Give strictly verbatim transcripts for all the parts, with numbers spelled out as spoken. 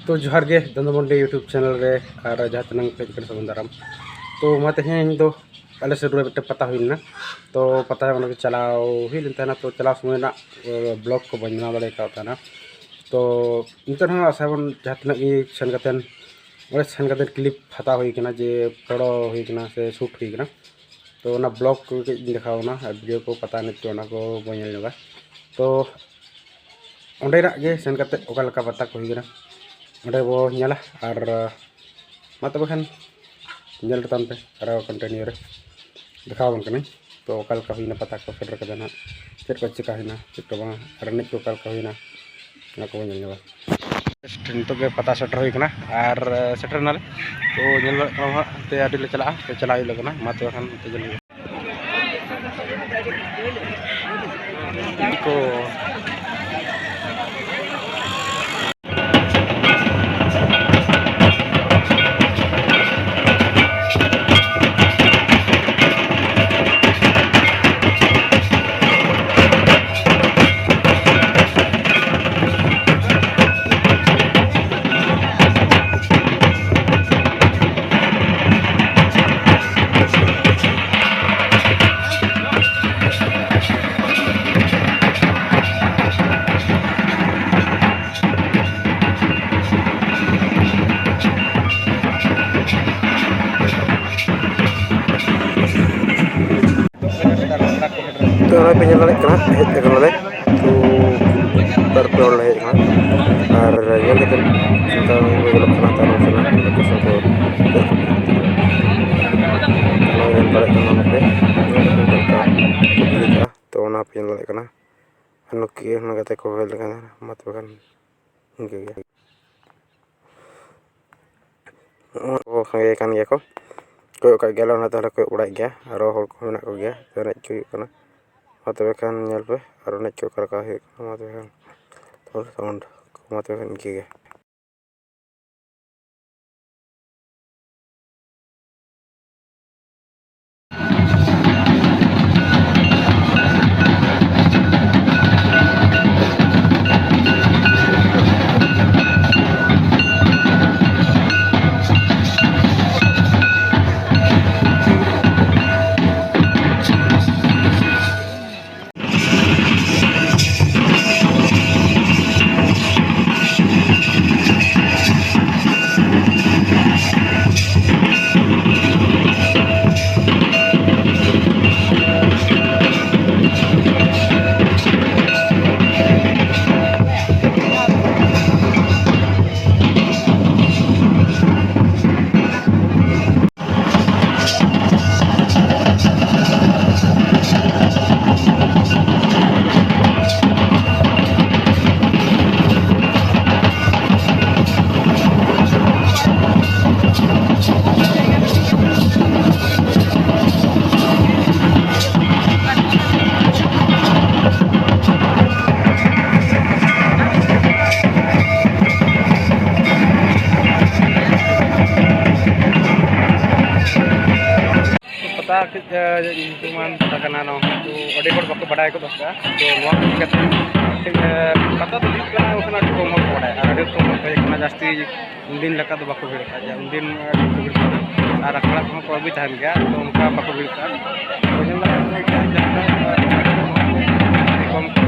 ᱛᱚ ᱡᱚᱦᱟᱨ ᱜᱮ ᱫᱚᱱᱫᱚ ᱢᱟᱱᱰᱤ YouTube ᱪᱮᱱᱮᱞ ᱨᱮ ᱟᱨ ᱡᱟᱦᱟᱸ ᱛᱤᱱᱟᱹᱜ ᱯᱮ ᱦᱤᱡᱩᱜ ᱠᱟᱱᱟ ᱥᱟᱹᱜᱩᱱ ᱫᱟᱨᱟᱢ᱾ ᱛᱚ ᱢᱟ ᱛᱮᱦᱮᱧ ᱫᱚ ᱟᱞᱮ ᱥᱮᱫ ᱨᱮ ᱢᱤᱫᱴᱮᱱ ᱯᱟᱛᱟ ᱦᱩᱭ ᱞᱮᱱᱟ᱾ ᱛᱚ ᱯᱟᱛᱟ ᱚᱱᱟ ᱜᱮ ᱪᱟᱞᱟᱣ ᱦᱩᱭ ᱞᱮᱱ ᱛᱟᱦᱮᱱᱟ᱾ ᱛᱚ ᱪᱟᱞᱟᱣ ᱥᱚᱢᱚᱭ ᱨᱮᱱᱟᱜ ᱵᱞᱚᱜ ᱠᱚ ᱵᱟᱹᱧ ᱵᱮᱱᱟᱣ ᱫᱟᱲᱮ ᱠᱟᱣᱫ ᱛᱟᱦᱮᱱᱟ᱾ ᱛᱚ ᱱᱤᱛᱚᱜ ᱦᱚᱸ ᱟᱥᱟ ᱵᱚᱱ ᱡᱟᱦᱟᱸ ᱛᱤᱱᱟᱹᱜ ᱜᱮ ᱥᱮᱱ ᱠᱟᱛᱮᱫ ᱚᱸᱰᱮ ᱥᱮᱱ ᱠᱟᱛᱮᱫ ᱠᱞᱤᱯ ᱦᱟᱛᱟᱣ ᱦᱩᱭ ᱠᱟᱱᱟ, ᱡᱮ ᱯᱷᱳᱴᱳ ᱦᱩᱭ ᱠᱟᱱᱟ ᱥᱮ ᱥᱩᱴ ᱦᱩᱭ ᱠᱟᱱᱟ᱾ ᱛᱚ ᱚᱱᱟ ᱵᱞᱚᱜ ᱠᱚ ᱠᱟᱹᱡ ᱤᱧ ᱫᱮᱠᱷᱟᱣ ᱠᱟᱱᱟ ᱟᱨ ᱵᱷᱤᱰᱤᱭᱳ ᱠᱚ ᱯᱟᱛᱟ ᱮᱱᱮᱡ ᱠᱚ ᱚᱱᱟ ᱠᱚ ᱵᱚᱱ ᱧᱮᱞ ᱧᱚᱜᱟ᱾ ᱛᱚ ᱚᱸᱰᱮᱱᱟᱜ ᱜᱮ ᱥᱮᱱ ᱠᱟᱛᱮᱫ ᱚᱠᱟ ᱞᱮᱠᱟ ᱯᱟᱛᱟ ᱠᱚ ᱦᱩᱭ ᱠᱟᱱᱟ, ᱚᱸᱰᱮ ᱵᱚ ᱧᱮᱞᱟ᱾ ᱟᱨ ᱢᱟ ᱛᱚᱵᱮ ᱠᱷᱟᱱ ᱧᱮᱞ ᱛᱟᱵᱚᱱ ᱯᱮ ᱟᱨᱚ ᱠᱚᱱᱴᱤᱱᱤᱭᱩ ᱨᱮ ᱫᱮᱠᱷᱟᱣ ᱟᱵᱚᱱ ᱠᱟᱹᱱᱟᱹᱧ᱾ ᱛᱚ ᱚᱠᱟ ᱞᱮᱠᱟ ᱦᱩᱭᱱᱟ ᱯᱟᱛᱟ ᱠᱚ ᱥᱮᱴᱮᱨ ᱠᱟᱛᱮ ᱱᱟᱦᱟᱜ ᱪᱮᱫ ᱠᱚ ᱪᱮᱠᱟ ᱦᱩᱭᱱᱟ, ᱪᱮᱫ ᱠᱚ ᱵᱟᱝ, ᱟᱨ ᱮᱱᱮᱡ ᱠᱚ ᱚᱠᱟ ᱞᱮᱠᱟ ᱦᱩᱭᱱᱟ, ᱚᱱᱟ ᱠᱚᱵᱚᱱ ᱧᱮᱞ ᱧᱚᱜᱟ᱾ Just ᱱᱤᱛᱚᱜ ᱜᱮ ᱯᱟᱛᱟ ᱥᱮᱴᱮᱨ ᱦᱩᱭ ᱠᱟᱱᱟ ᱟᱨ ᱥᱮᱴᱮᱨ ᱮᱱᱟᱞᱮ᱾ ᱛᱚ ᱧᱮᱞ ᱫᱟᱲᱮᱭᱟᱜ ᱠᱟᱱᱟ ᱦᱟᱸᱜ, ᱛᱮ ᱟᱹᱰᱤ ᱞᱮ ᱪᱟᱞᱟᱜᱼᱟ, ᱛᱚ ᱪᱟᱞᱟᱣ ᱦᱩᱭᱩᱜ ᱞᱟᱹᱜᱤᱫ ᱠᱟᱱᱟ᱾ ᱢᱟ ᱛᱚᱵᱮ ᱠᱷᱟᱱ ᱚᱱᱛᱮ ᱧᱮᱞ ᱦᱩᱭᱩᱜᱼᱟ᱾ ᱠᱚ ᱛᱚ ᱱᱚᱜᱼᱚᱭ ᱯᱮ ᱧᱮᱞ ᱫᱟᱲᱮᱭᱟᱜ ᱠᱟᱱᱟ, ᱦᱮᱡ ᱟᱠᱟᱱᱟᱞᱮ᱾ ᱛᱚ ᱵᱟᱨ ᱯᱮ ᱦᱚᱲ ᱞᱮ ᱦᱮᱡ ᱟᱠᱟᱱᱟ᱾ ᱟᱨ ᱧᱮᱞ ᱠᱟᱛᱮ ᱪᱤᱱᱛᱟ ᱧᱮᱞᱚᱜ ᱠᱟᱱᱟ, ᱛᱟᱭᱱᱚᱢ ᱥᱮᱱᱟᱜ ᱞᱳᱠᱮᱥᱚᱱ ᱠᱚ᱾ ᱱᱚᱜᱼᱚᱭ ᱧᱮᱞ ᱫᱟᱲᱮᱭᱟᱜ ᱠᱟᱱᱟ ᱯᱮ, ᱪᱮᱫ ᱞᱮᱠᱟ ᱠᱚ ᱵᱩᱡᱷᱟᱹᱜᱼᱟ᱾ ᱛᱚ ᱚᱱᱟ ᱯᱮ ᱧᱮᱞ ᱫᱟᱲᱮᱭᱟᱜ ᱠᱟᱱᱟ᱾ ᱟᱨ ᱱᱩᱠᱤᱱ ᱦᱚᱸ ᱜᱟᱛᱮ ᱠᱚ ᱦᱮᱡ ᱞᱮᱱᱟ, ᱢᱟ ᱛᱚᱵᱮ ᱠᱷᱟᱱ ᱤᱱᱠᱟᱹ ᱜᱮ᱾ ᱠᱚ ᱥᱟᱸᱜᱮ ᱠᱟᱱ ᱜᱮᱭᱟ ᱠᱚ, ᱠᱚᱭᱚᱜ ᱠᱟᱜ ᱜᱮᱭᱟᱞᱮ, ᱚᱱᱟ ᱛᱮᱞᱮ ᱠᱚᱭᱚᱜ ᱵᱟᱲᱟᱭᱮᱫ ᱜᱮᱭᱟ᱾ ᱟᱨᱚ ᱦᱚᱲ ᱠᱚ ᱢᱮᱱᱟᱜ ᱠᱚᱜᱮᱭᱟ, ᱮᱱᱮᱡ ᱠᱚ ᱦᱩᱭᱩᱜ ᱠᱟᱱᱟ᱾ ᱢᱟ ᱛᱚᱵᱮ ᱠᱷᱟᱱ ᱧᱮᱞ ᱯᱮ, ᱟᱨᱚ ᱮᱱᱮᱡ ᱠᱚ ᱚᱠᱟ ᱞᱮᱠᱟ ᱦᱩᱭᱩᱜ ᱠᱟᱱᱟ᱾ ᱢᱟ ᱛᱚᱵᱮ ᱠᱷᱟᱱ ᱛᱚᱵᱮ ᱥᱟᱣᱩᱱᱰ ᱠᱚ, ᱢᱟ ᱛᱚᱵᱮ ᱠᱷᱟᱱ ᱤᱱᱠᱟᱹ ᱜᱮ᱾ ᱧᱩᱛᱩᱢᱟᱱ ᱯᱟᱛᱟ ᱠᱟᱱᱟ, ᱱᱚᱣᱟ ᱠᱚ ᱟᱹᱰᱤ ᱦᱚᱲ ᱵᱟᱠᱚ ᱵᱟᱰᱟᱭ ᱜᱚᱫ ᱠᱟᱜᱼᱟ᱾ ᱛᱚ ᱱᱚᱣᱟ ᱠᱚ ᱤᱫᱤ ᱠᱟᱛᱮ ᱯᱟᱛᱟ ᱫᱚ ᱦᱩᱭᱩᱜ ᱠᱟᱱᱟ, ᱚᱱᱠᱟᱱᱟᱜ ᱟᱹᱰᱤ ᱠᱚᱢ ᱦᱚᱲ ᱠᱚ ᱵᱟᱰᱟᱭᱟ᱾ ᱟᱨ ᱟᱹᱰᱤ ᱨᱚᱠᱚᱢ ᱦᱚᱲ ᱠᱚ ᱦᱮᱡ ᱠᱟᱱᱟ, ᱡᱟᱹᱥᱛᱤ ᱩᱱᱫᱤᱱ ᱞᱮᱠᱟ ᱫᱚ ᱵᱟᱠᱚ ᱵᱷᱤᱲ ᱠᱟᱜᱼᱟ, ᱡᱮ ᱩᱱᱫᱤᱱ ᱟᱹᱰᱤ ᱠᱚ ᱵᱷᱤᱲ ᱠᱟᱱᱟ᱾ ᱟᱨ ᱟᱠᱷᱲᱟ ᱠᱚᱦᱚᱸ ᱠᱚ ᱟᱹᱜᱩᱭ ᱛᱟᱦᱮᱱ ᱜᱮᱭᱟ, ᱛᱚ ᱚᱱᱠᱟ ᱵᱟᱠᱚ ᱵᱷᱤᱲ ᱠᱟᱜᱼᱟ᱾ ᱛᱚ ᱧᱮᱞ ᱫᱟᱲᱮᱭᱟᱜ ᱠᱟᱱᱟ, ᱮᱴᱟᱜ ᱡᱟᱭᱜᱟ ᱨᱮ ᱟᱹᱰᱤ ᱠᱚᱢ ᱠᱚ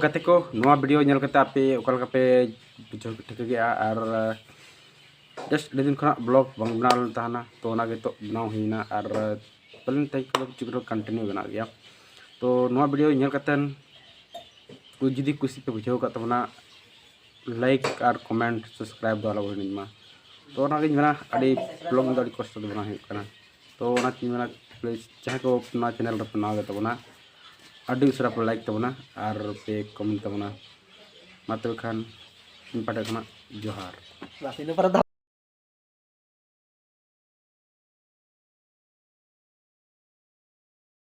ᱜᱟᱛᱮ ᱠᱚ, ᱱᱚᱣᱟ ᱵᱷᱤᱰᱤᱭᱳ ᱧᱮᱞ ᱠᱟᱛᱮ ᱟᱯᱮ ᱚᱠᱟ ᱞᱮᱠᱟ ᱯᱮ ᱵᱩᱡᱷᱟᱹᱣ ᱴᱷᱤᱠᱟᱹ ᱠᱮᱜᱼᱟ? ᱟᱨ ᱡᱟᱥᱴ ᱟᱹᱰᱤ ᱫᱤᱱ ᱠᱷᱚᱱᱟᱜ ᱵᱞᱚᱜ ᱵᱟᱝ ᱵᱮᱱᱟᱣ ᱞᱮᱱ ᱛᱟᱦᱮᱱᱟ, ᱛᱚ ᱚᱱᱟ ᱜᱮ ᱱᱤᱛᱚᱜ ᱵᱮᱱᱟᱣ ᱦᱩᱭᱱᱟ᱾ ᱟᱨ ᱯᱟᱞᱮᱱ ᱛᱮᱦᱮᱧ ᱠᱷᱚᱱ ᱫᱚ ᱠᱤᱪᱷᱩ ᱠᱤᱪᱷᱩ ᱠᱚᱱᱴᱤᱱᱤᱭᱩ ᱵᱮᱱᱟᱜ ᱜᱮᱭᱟ᱾ ᱛᱚ ᱱᱚᱣᱟ ᱵᱷᱤᱰᱤᱭᱳ ᱧᱮᱞ ᱠᱟᱛᱮᱱ ᱡᱩᱫᱤ ᱠᱩᱥᱤ ᱯᱮ ᱵᱩᱡᱷᱟᱹᱣ ᱠᱟᱜ ᱛᱟᱵᱚᱱᱟ, ᱞᱟᱭᱤᱠ ᱟᱨ ᱠᱚᱢᱮᱱᱴ, ᱥᱟᱵᱥᱠᱨᱟᱭᱤᱵ ᱫᱚ ᱟᱞᱚ ᱵᱚᱱ ᱦᱤᱲᱤᱧ ᱢᱟ᱾ ᱛᱚ ᱚᱱᱟᱜᱤᱧ ᱢᱮᱱᱟ, ᱟᱹᱰᱤ ᱵᱞᱚᱜ ᱫᱚ ᱟᱹᱰᱤ ᱠᱚᱥᱴᱚ ᱛᱮ ᱵᱮᱱᱟᱣ ᱦᱩᱭᱩᱜ ᱠᱟᱱᱟ᱾ ᱛᱚ ᱚᱱᱟᱛᱤᱧ ᱢᱮᱱᱟ, ᱯᱞᱤᱡᱽ ᱡᱟᱦᱟᱸᱭ ᱠᱚ ᱱᱚᱣᱟ ᱪᱮᱱᱮᱞ ᱨᱮᱯᱮ ᱱᱟᱣᱟ ᱜᱮ ᱛᱟᱵᱚᱱᱟ, ᱟᱹᱰᱤ ᱩᱥᱟᱹᱨᱟ ᱯᱮ ᱞᱟᱭᱤᱠ ᱛᱟᱵᱚᱱᱟ ᱟᱨ ᱯᱮ ᱠᱚᱢᱮᱱᱴ ᱛᱟᱵᱚᱱᱟ᱾ ᱢᱟ ᱛᱚᱵᱮ ᱠᱷᱟᱱ ᱤᱧ ᱯᱟᱦᱴᱟ ᱠᱷᱚᱱᱟᱜ ᱡᱚᱦᱟᱨ᱾ ᱵᱟᱥ, ᱤᱱᱟᱹ ᱯᱚᱨᱮ ᱫᱚ